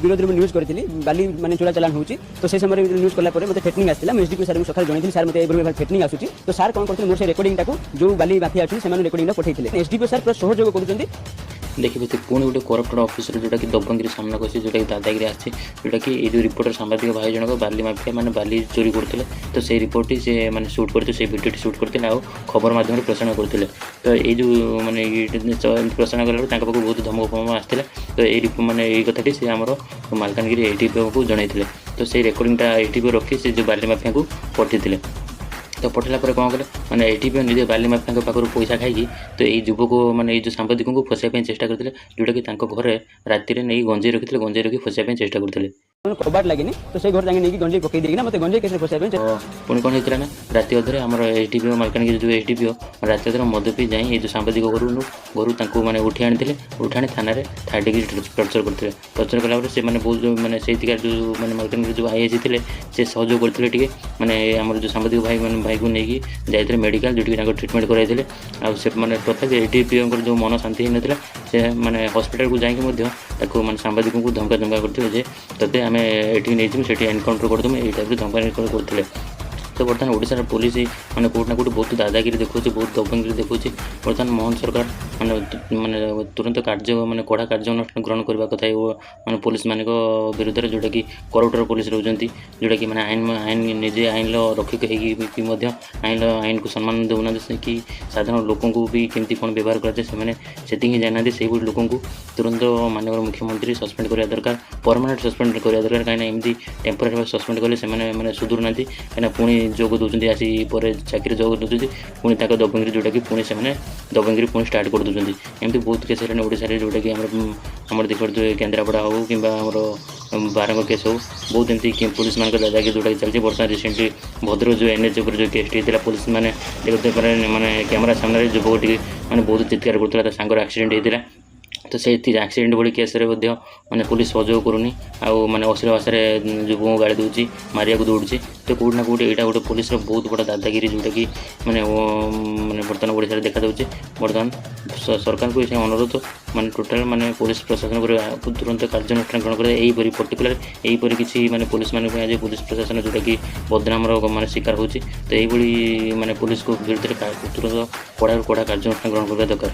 ବିରୋଧରେ ମୁଁ ନ୍ୟୁଜ୍ କରିଥିଲି, ବାଲି ମାନେ ଚୋରା ଚାଲାଣ ହେଉଛି। ତ ସେ ସମୟରେ ନ୍ୟୁଜ୍ କଲା ପରେ ମୋତେ ଥ୍ରେଟନିଂ ଆସିଥିଲା। ମୁଁ ଏସ୍ଡିପିଓ ସାର୍ଙ୍କୁ ସକାଳେ ଜଣାଇଥିଲି, ସାର୍, ମୋତେ ଏଇଭଳି ଭାବେ ଥ୍ରେଟନିଂ ଆସୁଛି। ତ ସାର୍ କ'ଣ କରିଥିଲେ, ମୋର ସେ ରେକର୍ଡ଼ିଂଟାକୁ ଯେଉଁ ବାଲି ମାଫିଆ ଅଛନ୍ତି, ସେମାନେ ରେକର୍ଡ଼ିଂଟା ପଠାଇଥିଲେ। ଏସ୍ଡିପିଓ ସାର୍ ପୁରା ସହଯୋଗ କରୁଛନ୍ତି। ଦେଖିବେ ତ, ପୁଣି ଗୋଟେ କରପ୍ଟେଡ଼ ଅଫିସର ଯେଉଁଟାକି ଦବଙ୍ଗିରି ସାମ୍ନାକୁ ଆସିଛି, ଯେଉଁଟାକି ଦାଦାଗିରି ଆସିଛି, ଯେଉଁଟାକି ଏଇ ଯେଉଁ ରିପୋର୍ଟର ସାମ୍ବାଦିକ ଭାଇ ଜଣକ ବାଲି ମାଫିଆ ମାନେ ବାଲି ଚୋରି କରୁଥିଲେ। ତ ସେଇ ରିପୋର୍ଟଟି ସେ ମାନେ ସୁଟ୍ କରିଥିଲେ, ସେଇ ଭିଡ଼ିଓଟି ସୁଟ୍ କରିଥିଲେ ଆଉ ଖବର ମାଧ୍ୟମରେ ପ୍ରସାରଣ କରୁଥିଲେ। ତ ଏଇ ଯେଉଁ ମାନେ ଏଇ ପ୍ରସାରଣ କଲାବେଳକୁ ତାଙ୍କ ପାଖକୁ ବହୁତ ଧମକ ଫମକ ଆସିଥିଲା। ତ ଏଇ ମାନେ ଏଇ କଥାଟି ସେ ଆମର ମାଲକାନଗିରି ଏସ୍ଡିପିଓକୁ ଜଣାଇଥିଲେ। ତ ସେଇ ରେକର୍ଡ଼ିଂଟା ଏସ୍ଡିପିଓ ରଖି ସେ ଯେଉଁ ବାଲି ମାଫିଆଙ୍କୁ ପଠାଇଥିଲେ। ତ ପଠେଇଲା ପରେ କ'ଣ କଲେ, ମାନେ ଏସ୍ଡିପିଓ ନିଜେ ବାଲି ମାଫିଆଙ୍କ ପାଖରୁ ପଇସା ଖାଇକି ତ ଏଇ ଯୁବକ ମାନେ ଏଇ ଯେଉଁ ସାମ୍ବାଦିକଙ୍କୁ ଫସାଇବା ପାଇଁ ଚେଷ୍ଟା କରିଥିଲେ, ଯେଉଁଟାକି ତାଙ୍କ ଘରେ ରାତିରେ ନେଇ ଗଞ୍ଜେଇ ରଖିଥିଲେ, ଗଞ୍ଜେଇ ରଖି ଫସାଇବା ପାଇଁ ଚେଷ୍ଟା କରୁଥିଲେ। କବାଟ ଲାଗିନି, ତ ସେଇ ଘରେ ଯାଇକି ନେଇକି ଗଞ୍ଜେଇ ପକେଇ ଦେଇକିନା ମୋତେ ଗଞ୍ଜେଇ କେସରେ ଫସାଇବା ପାଇଁ ତ ପୁଣି କ'ଣ ହେଇଥିଲା ନା, ରାତି ଅଧରେ ଆମର ଏସ୍ଡିପିଓ, ମାଲକାନଗିରି ଯେଉଁ ଏସ୍ଡିପିଓ, ରାତି ଅଧରେ ମଦ ପିଇ ଯାଇ ଏଇ ଯେଉଁ ସାମ୍ବାଦିକ ଘରୁ ତାଙ୍କୁ ମାନେ ଉଠେଇ ଆଣିଥିଲେ। ଉଠେଇ ଆଣି ଥାନାରେ ଥାର୍ଡ଼ ଡିଗ୍ରୀ ଟର୍ଚର କରିଥିଲେ। ଟର୍ଚର କଲା ପରେ ସେମାନେ ବହୁତ ଯେଉଁ ମାନେ ସେଇଠିକାର ଯେଉଁ ମାନେ ମାଲକାନଗିରି ଯେଉଁ ଆଇଆଇସି ଥିଲେ, ସେ ସହଯୋଗ କରିଥିଲେ ଟିକେ। ମାନେ ଆମର ଯେଉଁ ସାମ୍ବାଦିକ ଭାଇ ମାନେ ଭାଇକୁ ନେଇକି ଯାଇଥିଲେ ମେଡ଼ିକାଲ, ଯେଉଁଠିକି ତାଙ୍କ ଟ୍ରିଟମେଣ୍ଟ କରାଇଥିଲେ। ଆଉ ସେ ମାନେ ତଥାପି ଏସ୍ଡିପିଓଙ୍କର ଯେଉଁ ମନ ଶାନ୍ତି ହେଇନଥିଲା, ସେ ମାନେ ହସ୍ପିଟାଲକୁ ଯାଇକି ମଧ୍ୟ ତାକୁ ମାନେ ସାମ୍ବାଦିକଙ୍କୁ ଧମକା ଧମକା କରିଥିଲେ ଯେ ତତେ ଆମେ ଏଠିକି ନେଇଯିବୁ, ସେଠି ଏନକାଉଣ୍ଟର କରିଦେବୁ, ଏଇ ଟାଇପ୍ର ଧମକା କରୁଥିଲେ। ତ ବର୍ତ୍ତମାନ ଓଡ଼ିଶାର ପୋଲିସ ମାନେ କେଉଁଠି ନା କେଉଁଠି ବହୁତ ଦାଦାଗିରି ଦେଖାଉଛି, ବହୁତ ଦବଙ୍ଗଗିରି ଦେଖାଉଛି। ବର୍ତ୍ତମାନ ମୋହନ ସରକାର ମାନେ ମାନେ ତୁରନ୍ତ କାର୍ଯ୍ୟ ମାନେ କଡ଼ା କାର୍ଯ୍ୟାନୁଷ୍ଠାନ ଗ୍ରହଣ କରିବା କଥା ଏ ମାନେ ପୋଲିସମାନଙ୍କ ବିରୁଦ୍ଧରେ, ଯେଉଁଟାକି କରପ୍ଟର ପୋଲିସ ରହୁଛନ୍ତି, ଯେଉଁଟାକି ମାନେ ଆଇନ ନିଜେ ଆଇନର ରକ୍ଷକ ହେଇକି ବି ମଧ୍ୟ ଆଇନକୁ ସମ୍ମାନ ଦେଉନାହାନ୍ତି ସେ କି ସାଧାରଣ ଲୋକଙ୍କୁ ବି କେମିତି କ'ଣ ବ୍ୟବହାର କରାଯାଏ, ସେମାନେ ସେତିକି ହିଁ ଜାଣିନାହାନ୍ତି। ସେଇଭଳି ଲୋକଙ୍କୁ ତୁରନ୍ତ ମାନ୍ୟବର ମୁଖ୍ୟମନ୍ତ୍ରୀ ସସ୍ପେଣ୍ଡ କରିବା ଦରକାର, ପରମାନେଣ୍ଟ ସସ୍ପେଣ୍ଡ କରିବା ଦରକାର। କାହିଁକିନା ଏମିତି ଟେମ୍ପୋରାରୀ ଭାବେ ସସ୍ପେଣ୍ଡ କଲେ ସେମାନେ ମାନେ ସୁଧୁରୁନାହାନ୍ତି। କାହିଁକିନା ପୁଣି ଯୋଗ ଦେଉଛନ୍ତି, ଆସି ପରେ ଚାକିରି ଯୋଗ ଦେଉଛନ୍ତି, ପୁଣି ତାଙ୍କ ଦବଙ୍ଗିରି, ଯେଉଁଟାକି ପୁଣି ସେମାନେ ଦବଙ୍ଗିରି ପୁଣି ଷ୍ଟାର୍ଟ କରିଦେଉଛନ୍ତି। ଏମିତି ବହୁତ କେସ୍ ହେଲାଣି ଓଡ଼ିଶାରେ, ଯେଉଁଟାକି ଆମର ଦେଖିପାରୁଥିବେ, କେନ୍ଦ୍ରାପଡ଼ା ହେଉ କିମ୍ବା ଆମର ବାରଙ୍ଗ କେସ୍ ହେଉ, ବହୁତ ଏମିତି ପୋଲିସମାନଙ୍କ ଦାଦାଗିରି ଯେଉଁଟାକି ଚାଲିଛି। ବର୍ତ୍ତମାନ ରିସେଣ୍ଟଲି ଭଦ୍ରକ ଯେଉଁ ଏନ୍ଏଚ୍ ଉପରେ ଯେଉଁ କେସ୍ଟି ହେଇଥିଲା, ପୋଲିସ ମାନେ ଦେଖୁଥିବେ, ମାନେ କ୍ୟାମେରା ସାମ୍ନାରେ ଯୁବକ ଟିକେ ମାନେ ବହୁତ ଚିତ୍କାର କରୁଥିଲା, ତା ସାଙ୍ଗର ଆକ୍ସିଡେଣ୍ଟ ହେଇଥିଲା। ତ ସେଇଥି ଆକ୍ସିଡେଣ୍ଟ ଭଳି କେସ୍ରେ ମଧ୍ୟ ମାନେ ପୋଲିସ ସହଯୋଗ କରୁନି ଆଉ ମାନେ ଅଶ୍ଳୀଳ ଭାଷାରେ ଯୁବକଙ୍କୁ ଗାଳି ଦେଉଛି, ମାରିବାକୁ ଦୌଡ଼ୁଛି। ତ କେଉଁଠି ନା କେଉଁଠି ଏଇଟା ଗୋଟେ ପୋଲିସର ବହୁତ ବଡ଼ ଦାଦାଗିରି, ଯେଉଁଟାକି ମାନେ ମାନେ ବର୍ତ୍ତମାନ ଓଡ଼ିଶାରେ ଦେଖାଦେଉଛି। ବର୍ତ୍ତମାନ ସରକାରଙ୍କୁ ଏ ଅନୁରୋଧ, ମାନେ ଟୋଟାଲ ମାନେ ପୋଲିସ ପ୍ରଶାସନ ଉପରେ ତୁରନ୍ତ କାର୍ଯ୍ୟାନୁଷ୍ଠାନ ଗ୍ରହଣ କରିବା। ଏହିପରି ପର୍ଟିକୁଲାର ଏହିପରି କିଛି ମାନେ ପୋଲିସମାନଙ୍କ ପାଇଁ ଆଜି ପୋଲିସ ପ୍ରଶାସନ ଯେଉଁଟାକି ବଦନାମର ମାନେ ଶିକାର ହେଉଛି। ତ ଏଇଭଳି ମାନେ ପୋଲିସକୁ ବିରୁଦ୍ଧରେ ତୁରନ୍ତ କଡ଼ାରୁ କଡ଼ା କାର୍ଯ୍ୟାନୁଷ୍ଠାନ ଗ୍ରହଣ କରିବା ଦରକାର।